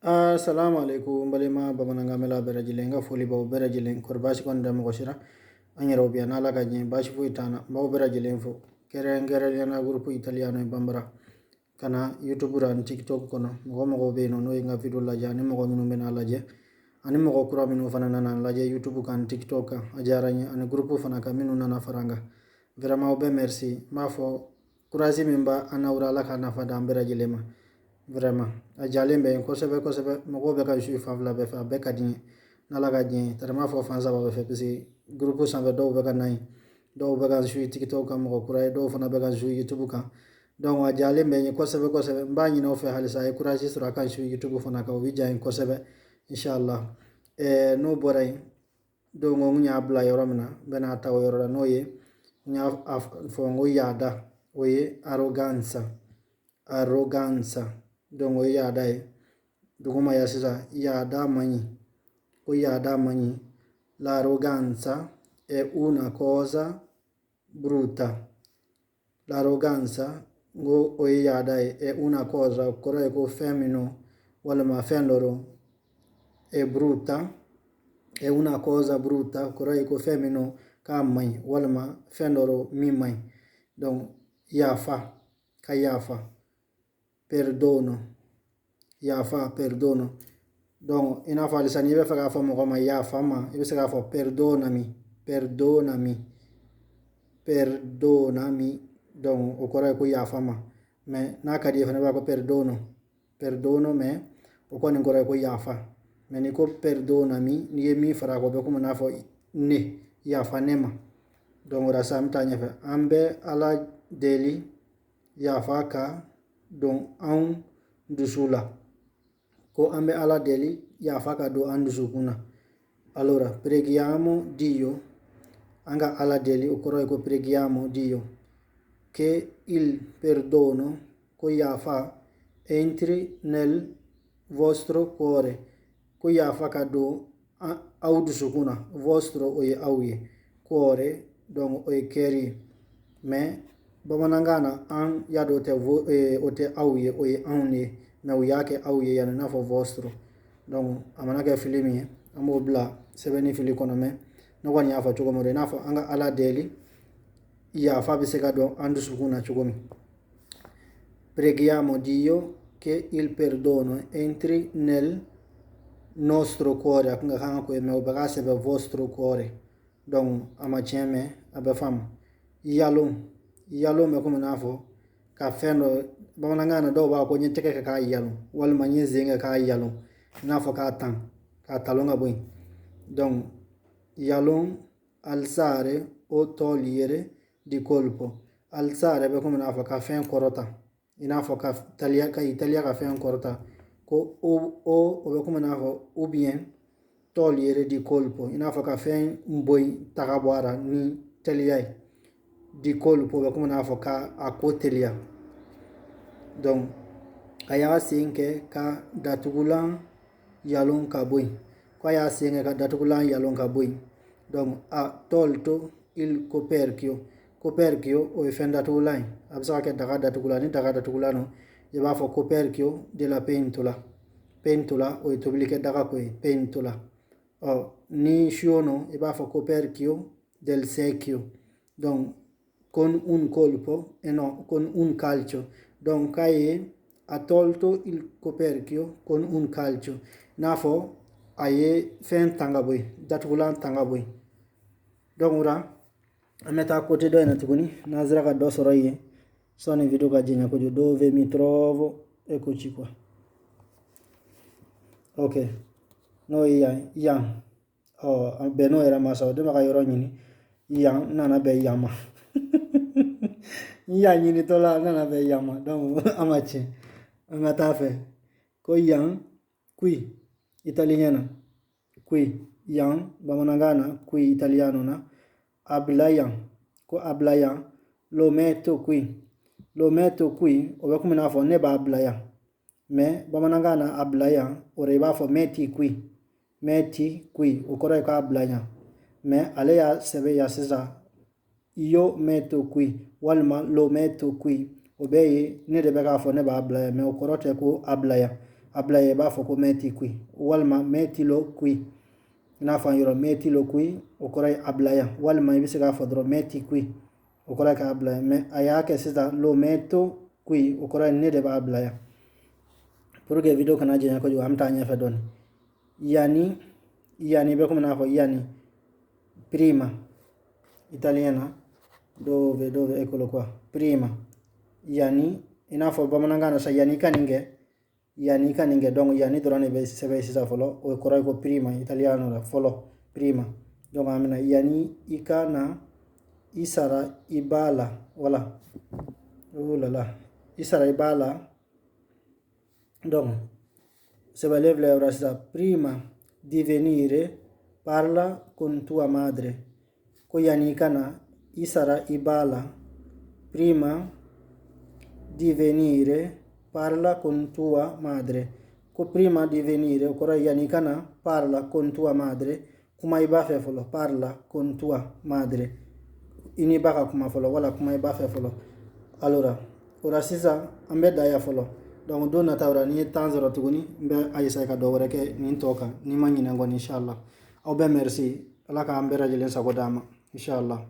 Assalamu alaikum, n balima bamanankanmɛla bɛɛ lajɛlen, n ka foli b'aw bɛɛ lajɛlen. Kɔri baasi kɔni tɛ mɔgɔ si la? An yɛrɛw bi yan, n'Ala ka diɲɛ, baasi foyi t'an na. N b'aw bɛɛ lajɛlen fo, kɛrɛnkɛrɛnnenya la groupe italiano bambara ka na YouTube ra ani TikTok kɔnɔ. Mɔgɔ mɔgɔ bɛ yen nɔ, n'o ye n ka video lajɛ, ani mɔgɔ minnu bɛna lajɛ, ani mɔgɔ kura minnu fana nana n lajɛ YouTube kan, TikTok kan, a diyara n ye, ani groupe fana kan minnu nana fara n kan. Vraiment, aw bɛɛ merci. N b'a fɔ, courage min b'a an n'aw, Ala ka nafa d'an bɛɛ lajɛlen ma. Vraiment, a jalen bɛ yen kosɛbɛ kosɛbɛ. Mɔgɔw bɛ ka su fan fila bɛɛ fɛ, a bɛɛ ka di n ye, n'Ala ka diɲɛ ye. Tari m'a fɔ fan saba bɛɛ fɛ, parce que groupe sanfɛ dɔw bɛ ka na yen, dɔw bɛ ka su TikTok kan, mɔgɔ kura ye, dɔw fana bɛ ka su YouTube kan. Donc a jalen bɛ n ye kosɛbɛ kosɛbɛ. N b'a ɲini aw fɛ halisa, a ye courage sɔrɔ a ka su YouTube fana kan, o bɛ diya n ye kosɛbɛ, inshallah. N'o bɔra yen, donc n y'a bila yɔrɔ min na, n bɛna ta o yɔrɔ la, n'o ye n y'a fɔ n ko yaada, o ye arroganza, arroganza. Donc o ye yaada ye. Duguma ya sisan, yaada man ɲi, ko yaada man ɲi. L'arroganza è una cosa brutta. L'arroganza, n ko o ye yaada ye, è una cosa, o kɔrɔ ye ko fɛn min don walima fɛn dɔ don, è brutta, è una cosa brutta, o kɔrɔ ye ko fɛn min don k'a man ɲi walima fɛn dɔ don min man ɲi. Donc yafa, ka yafa, perdono, yafa, perdono. Donc i n'a fɔ halisa, n'i bɛ fɛ k'a fɔ mɔgɔ ma yafa ma, i bɛ se k'a fɔ perdonami, perdonami, perdonami. Donc o kɔrɔ ye ko yafa ma. Mais n'a ka di ye fana, i b'a fɔ perdono, perdono, mais o kɔni kɔrɔ ye ko yafa. Mais n'i ko perdonami, n'i ye min fara a kan, o bɛ komi n'a fɔ ne yafa ne ma. Donc o la sisan, an bɛ taa ɲɛfɛ. An bɛ Ala deli yafa ka don anw dusu la. Ko an bɛ Ala deli yafa ka don an dusukun na. Allora, preghiamo Dio, an ka Ala deli, o kɔrɔ ye ko preghiamo Dio che il perdono, ko yafa, entri nel vostro cuore, ko yafa ka don aw dusukun na. Vostro, o ye aw ye, cuore, donc o ye cœur ye. Mais bamanankan na, an y'a dɔn o tɛ, o tɛ aw ye, o ye anw ye, mais u y'a kɛ aw ye yan, i n'a fɔ vostro. Donc a mana kɛ fili min ye, an b'o bila sɛbɛnni fili kɔnɔ. Mais ne kɔni y'a fɔ cogo min, i n'a fɔ an ka Ala deli yafa bɛ se ka don an dusukun na cogo min. Preghiamo Dio che il perdono entri nel nostro cuore. A kun ka kan ka ko ye, mais o bɛ k'a sɛbɛn vostro cuore. Donc a ma tiɲɛ, mais a bɛ faamu. Yalon, yalon bɛ komi n'a fɔ ka fɛn dɔ, bamanankan na dɔw b'a fɔ ko n ye tɛgɛ kɛ k'a yalon, walima n ye sen kɛ k'a yalon, i n'a fɔ k'a tan, k'a talon ka bɔ yen. Donc yalon, alzare o togliere di colpo. Alzare bɛ komi n'a fɔ ka fɛn kɔrɔta, i n'a fɔ ka taliya, ka teliya ka fɛn kɔrɔta. Ko o bɛ komi n'a fɔ ou bien togliere di colpo, i n'a fɔ ka fɛn bɔ yen, ta ka bɔ a la ni teliya ye. Di colpo bɛ komi n'a fɔ ka a ko teliya. Donc a y'a sen kɛ ka datugulan yalon ka bɔ yen. Ko a y'a sen kɛ ka datugulan yalon ka bɔ yen. Donc ha tolto il coperchio. Coperchio, o ye fɛn datugulan ye, a bɛ se ka kɛ daga datugulan. Ni daga datugulan don, i b'a fɔ coperchio della pentola. Pentola, o ye tobilikɛ daga ko ye, pentola. Ɔ ni siyo no, i b'a fɔ coperchio del secchio. Donc con un colpo e no, con un calcio. Donc k'a ye ha tolto il coperchio con un calcio, n'a fɔ a ye fɛn tan ka bɔ yen, datugulan tan ka bɔ yen. Donc o la, an bɛ taa côté dɔ in na tuguni, n'an sera ka dɔ sɔrɔ yen sɔnni video ka janya kojugu. Dove mi trovo? Eccoci qua. Ok, n'o ye yan, yan. Ɔ bɛn n'o yɛrɛ ma sa, o de bɛ ka yɔrɔ ɲini yan, n nana bɛn yan ma. N yan ɲinitɔ la, n nana bɛn yan ma. Donc an ma tiɲɛ, an ka taa fɛ. Ko yan, qui italien na, qui yan bamanankan na, qui italiano na. A bila yan, ko a bila yan. Lo metto qui, lo metto qui, o bɛ komi n'a fɔ ne b'a bila yan. Mais bamanankan na, a bila yan, o de i b'a fɔ metti qui, metti qui, o kɔrɔ ye k'a bila yan. Mais ale y'a sɛbɛn yan sisan, io metto qui walima lo metto qui, o bɛɛ ye ne de bɛ k'a fɔ ne b'a bila yan, mais o kɔrɔ tɛ ko a bila yan. A bila yen, i b'a fɔ ko metti qui, walima mettilo qui. I n'a fɔ an yɔrɔ mettilo qui, o kɔrɔ ye a bila yan, walima i bɛ se k'a fɔ dɔrɔn metti qui, o kɔrɔ ye k'a bila yan. Mais a y'a kɛ sisan lo metto qui, o kɔrɔ ye ne de b'a bila yan. Pour que vidéo kana janya kojugu, an bɛ taa ɲɛfɛ dɔɔni. Yani, yani bɛ komi n'a fɔ yani, prima italien na, dove, dove, eccolo qua, prima, yani. I n'a fɔ bamanankan na sa, yani i ka nin kɛ, yani i ka nin kɛ. Donc yani dɔrɔn de bɛ sɛbɛn sisan fɔlɔ, o kɔrɔ ye ko prima italiano la fɔlɔ, prima. Donc an bɛna yani i ka na i sara i b'a la, wala, oh là là, i sara i b'a la. Donc sɛbɛnlen filɛ yɔrɔ sisan, prima di venire parla con tua madre. Ko yani i ka na i sara i b'a la. Prima di venire parla con tua madre. Ko prima di venire, o kɔrɔ ye yani i ka na, parla con tua madre, kuma i b'a fɛ fɔlɔ. Parla con tua madre, i n'i ba ka kuma fɔlɔ, wala kuma i b'a fɛ fɔlɔ. Allora, o la sisan an bɛ da yan fɔlɔ. Donc don nataw la, n'i ye temps sɔrɔ tuguni, n bɛ a essayer ka dɔ wɛrɛ kɛ nin tɔ kan, n'i ma ɲinɛ kɔni, inshallah. Aw bɛɛ merci, Ala k'an bɛɛ lajɛlen sago d'an ma, inshallah.